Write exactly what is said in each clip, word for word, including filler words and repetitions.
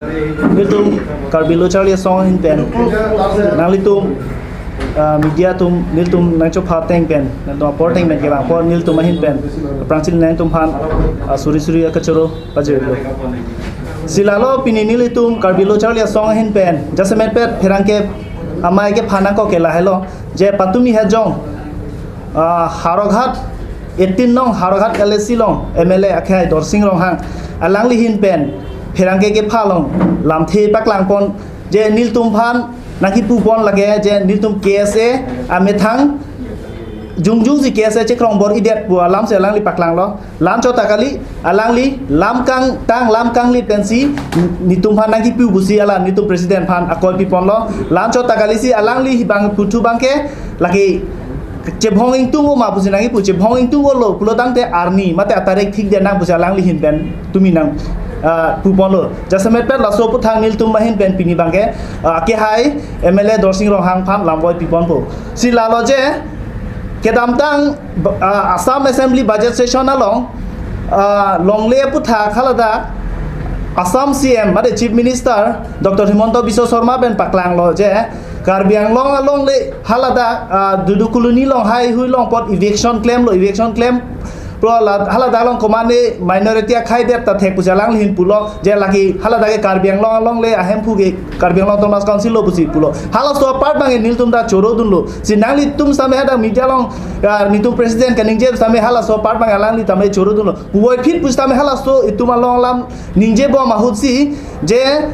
Nelitum Karbi Lo Charli Asong ahin pen, nanglitum, ah, media atum, nelitum nangchopha ateng pen, nangtum apor ateng pen kevang apor nelitum ahin pen aphrangsi nangtumphan, ah, suri suri akachoro pajirlo. Si lalo pini nelitum Karbi Lo Charli Asong ahin pen jasemet pet pherangke amei kephan nangkok ke lahelo, je patumi hajong, ah, Howraghat, eighteen nong Howraghat L A C along M L A akhai Dorsing Ronghang, alangli ahin pen pherangke kepha along lamthe paklangpon, je nelitum aphan nangkipupon lake je nelitum K S A amethang jongjongsi K S A chekrong bor-idet pu alam si alangli paklanglo. La-anchot ta kali, alangli lam kangtang lam kanglit pensi nelitum aphan nangkipu pusi hala nelitum president aphan akoi piponlo. La-anchot ta kali si alangli bang puthu abangke lake chebhong ingtung-o ma pusi nangkipu, chebhong ingtung-olo pulo tangte arni mate atarik thikdet nang pusi alangli ahin pen tumi nang, ah, puponlo. Jasemet pet laso aphuthak nelitum ahin pen pini abangke, ah, kehai M L A Dorsing Ronghang aphan lamvoi piponpo. Si lalo je kedamtang, ah, Assam Assembly budget session along, ah, longle aphuthak haladak Assam C M mate Chief Minister Doctor Himanta Biswa Sarma pen paklanglo je Karbi Anglong alongle haladak, ah, Dudu Colony along haihui along apot eviction klemlo, eviction klem pro la haladak along komatne minority akhai det ta thek pusi alangli ahin pulo, je lake haladak ke Karbi Anglong alongle ahemphu ke Karbi Anglong Autonomous Council lo pusi pulo. Halaso apart abangke nelitum ta chorodunlo. Si nanglitum sitame hadak media along, ah, nelitum president kaningje sitame halaso apart abangke alangli tame chorodunlo. Puvoiphit pusitame halaso itum along alam ningjebom ahutsi, je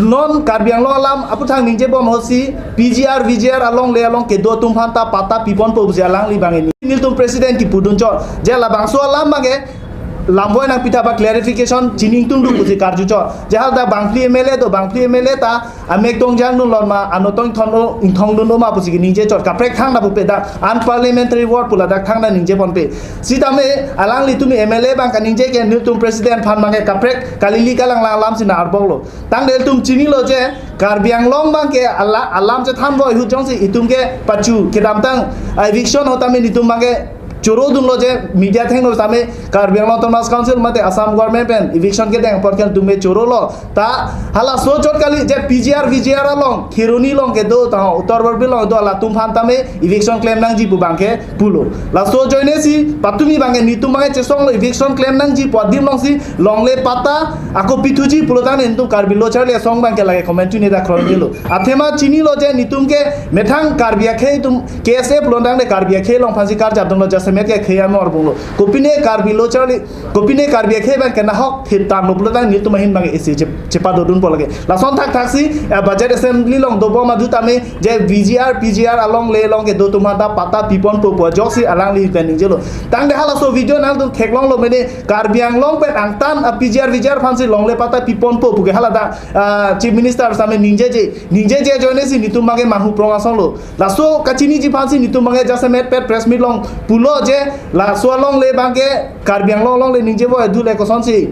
non Karbi Anglong alam aphuthak ningjebom ahutsi P G R, V G R alongle along kedo atum aphan ta patta piponpo pusi alangli abangke nelitum president kipudunchot. Je labangso alam abangke lamvoi nangpi tha ba clarification chini ingtungduk pusi karjuchot. Je haladak bangphli M L A do, bangphli M L A ta amek tongjangdunlo ma, ano tong ingthon-o, ingthongdun-o ma pusi ke ningjechot. Kaprek thangta pupe, dak unparliamentary word pu ladak thangta ningjeponpe. Sitame alanglitum M L A abang kaningje ke nelitum president aphan abangke kaprek kalili kalanglang alam si nang-arboklo. Tangte ilitum chinilo je Karbi Anglong abangke ala-, alam chethanvoi ahut jongsi itum ke pachu kedamtang, ah, eviction ahut tame nelitum abangke chorodunlo je media athengno tame Karbi Anglong Autonomous Council mate Assam government pen eviction kedeng apot ke nelitum ke chorolo. Ta halaso chot kali je P G R, V G R along Kheroni along kedo ta ho, Uttar Borbil along do, latum aphan tame eviction klem nangji pu abangke pulo. Laso ajoine si patumi abangke nelitum abangke chesonglo, eviction klem nangji pu adim alongsi longle patta ako pithuji pulo tangte nelitum Karbi Lo Charli Asong abangke lake comment chini dak kron dilo. Athema chinilo je nelitum ke methang Karbi akhei atum K S A pulo tangte Karbi akhei along aphansi karjapdunlo, jasemet ke akhei amor bunglo. Kopine Karbi Lo Charli, kopine Karbi akhei abangke nahok thip tanglo pulo tangte nelitum ahin abangke isi che-, chepadodunpo lake. Lason thakthaksi, eh, budget assembly along dobom ahut tame je V G R, P G R alongle along kedo atum aphan ta patta piponpo pu ajoksi alangli ahin pen ningjelo. Tangte halaso video nangtum theklonglo mene Karbi Anglong pen angtan a P G R, V G R aphansi longle patta piponpo puke haladak, ah, Chief Minister sitame ningjeje, ningjeje ajoine si nelitum abangke manghu prong asonglo. Laso kachiniji aphansi nelitum abangke jasemet pet press meet along pulo je laso alongle abangke Karbi Anglong alongle ningjevoi dule kosonsi,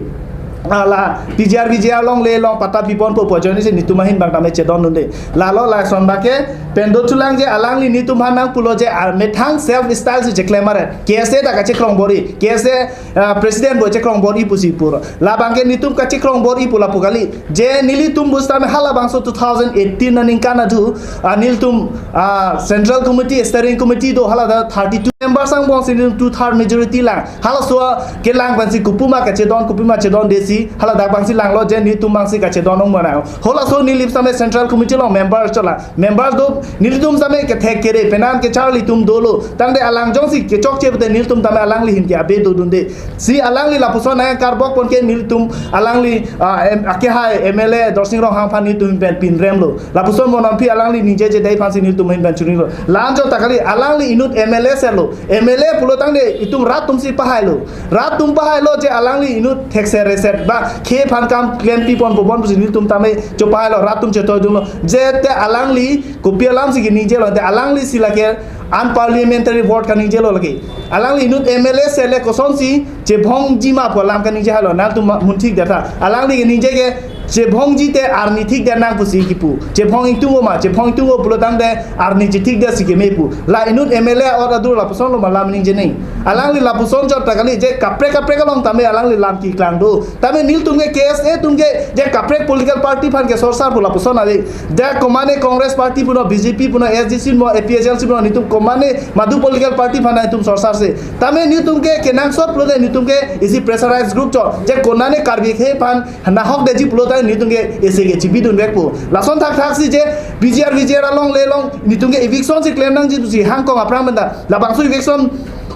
ah, la P G R, V G R alongle along patta piponpo pu ajoine si nelitum ahin abang tame chedondunde. Lalo lason abangke pen dothulang je alangli nelitum aphan nangpulo je, ah, methang self style si cheklem aret. K S A ta kachekrong bor-i, K S A, ah, president bo chekrong bor-i pusi pura. Labangke nelitum kachekrong bor-i pu lapu kali. Je nelitum pusitame halabangso two thousand eighteen aningkan adu, ah, nelitum, ah, Central Committee, Steering Committee do, haladak thirty-two members angbongsi nelitum two third majority lang. Halaso kelang abangsi kopima kachedon, kopima chedondesi, haladak abangsi langlo je nelitum abangsi kachedon ong mana. Halaso neli sitame Central Committee along member chola. Members do, nelitum sitame kethek kere penan kecharli atum dolo. Tangte alang jongsi kechokche pute nelitum tame alangli ahin ke abe dodunde. Si alangli lapuson nangkarbokpon ke nelitum alangli, ah, em, akehai M L A Dorsing Ronghang aphan nelitum ahin pen pinremlo. Lapuson mo nampi alangli ningjeje dei aphansi nelitum ahin pen chunilo. La-anchot ta kali alangli inut M L A selo. M L A pulo tangte itum rat atumsi pahailo. Rat atum pahailo je alangli inut thekser reset ba khei aphan kam klempiponpo bon pusi nelitum tame chopahailo, rat atum chetoidunlo. Je te alangli kopi alamsi keningjelo, te alanglisi lake unparliamentary word kaningjelo lake. Alangli inut M L A sele kosonsi chebhongji ma pu alam kaningje hailo, nangtum ma-, munthikdet tha. Alangli keningje ke chebhongji te arni thikdet nang pusi kipu. Chebhong ingtung-o ma, chebhong ingtung-o pulo tangte arni chethikdetsi keme pu. La inut M L A or adur lapusonlo ma lam ningje nang. Alangli lapuson chot ta kali, je kaprek kaprek along tame alangli lam keklang do. Tame nelitum ke K S A atum ke je kaprek political party aphan kesorsar pu lapuson ave. Je komane Congress party punon, B J P punon, S D C punon, A P H L C punon, nelitum komane madu political party aphan nelitum sorsarse. Tame nelitum ke kenangsot pulote nelitum ke isi pressurized group chot. Je konane Karbi akhei aphan nahok detji pulote nelitum ke isi ke chibidunvekpo. Lason thakthaksi je P G R V G R along le along nelitum ke eviction si klem nangji pusi hangkong aphrang pen ta. Labangso eviction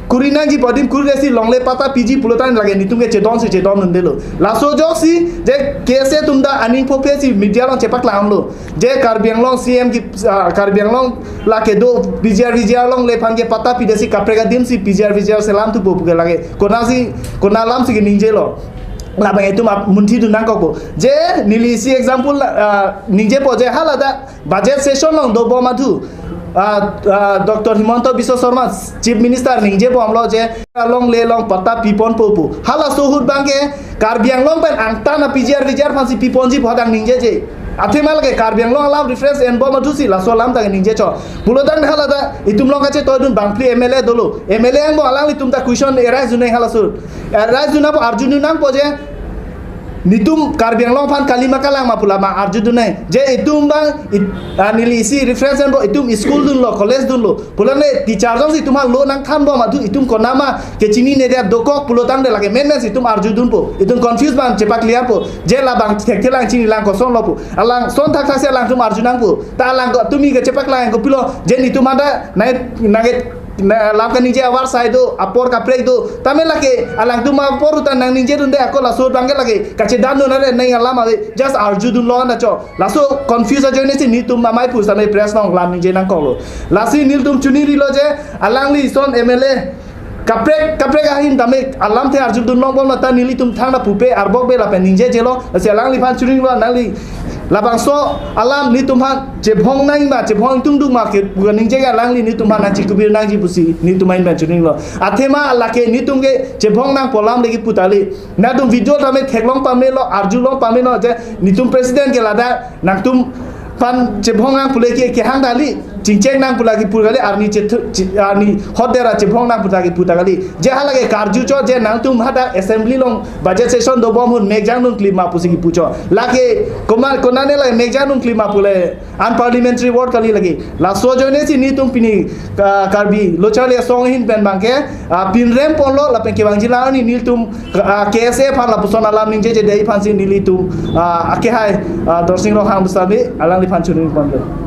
kuri nangji pu adim kuri detsi longle patta piji pulote lake nelitum ke chedonsi chedondundelo. Laso ajoksi je K S A atum ta aning phophesi media along chepaklanglo. Je Karbi Anglong C M ke, ah, Karbi Anglong lake do P G R V G R along le aphan ke patta pi detsi kaprek adimsi P G R V G R selam thupo puke lake. Konasi, kona alamsi keningjelo. Labang itum ap munthi dun nangkokpo. Je neli isi example, ah, ningjepo je hala ta budget session along dobom athu, ah, ah, Doctor Himanta Biswa Sarma, Chief Minister ningjebomlo je along le along patta piponpo pu. Halaso ahut abang ke Karbi Anglong pen angtan a P G R V G R aphansi piponji pu hadak ningjeje. Athema lake Karbi Anglong alam reference enbom athusi laso alam ta ningje chot. Pulo tangte hala ta itum along kachetoidun bangphli M L A dolo. M L A angbong alanglitum ta question arise dunnang halaso. Arise dun nangpo, arjudun nangpo je nelitum Karbi Anglong aphan kali ma kalang ma pu labang arjudunnang. Je itum abang it-, ah, neli isi reference enbom, itum school dunlo, college dunlo. Pulote teacher jongsi itum aphan lo nangthanbom athu itum konama kechinine dia dokok pulo tangte lake menmen si itum arjudunpo. Itum confuse abang chepaclearpo. Je labang thekthelang chinilang kosonlo pu. Alangson thakthaksi alangtum arju nangpo. Ta alang ko tumi kechepaklang kopilo je nelitum ada nai nage na lam kaningje avar sai do, apor kaprek do. Tame lake alangtum apor utan nangningjedunde ako laso abang ke lake kachedandun are nang alam ave, just arjudunlo na chot. Laso confuse ajoinesi nelitum amei pu same press along lam ningje nangkoklo. Lasi nelitum chiningrilo je alangli ison M L A kaprek kaprek ahin tame alamthe arjudun longbom ta nelitum thangta pupe arbokbe lapen ningjejelo. Lasi alangliphan chiningrilo, nangli labangso alam nelitum aphan chebhong nang ma, chebhong tungduk ma ke pu ningje ke alangli nelitum aphan nangchikubir nangji pusi nelitum ahin pen chiningrilo. Athema lake nelitum ke chebhong nangpo alam le kipu ta kali. Nangtum video tame theklong pamelo, arjulong pamelo je nelitum president ke ladak nangtum aphan chebhong nang pule ke kehang ta kali, chingchek nang pula kipu ta kali, arni chethu-, chi-, arni hot dera chebhong nang pu ta kipu ta kali. Je hala ke karju chot je nangtum hadak assembly along budget session dobom ahut mekjang nung klima pusi kipu chot. Lake koma-, konane lake mekjang nung klima pule unparliamentary word kali lake. Laso ajoinesi nelitum pini, ah, Karbi Lo Charli Asong ahin pen abang ke, ah, pinrem ponlo lapen kevangjilang arni nelitum, ah, K S A aphan lapuson alam ningjeje dei aphansi nelitum, ah, akehai, ah, Dorsing Ronghang pu same alangliphan chiningripon.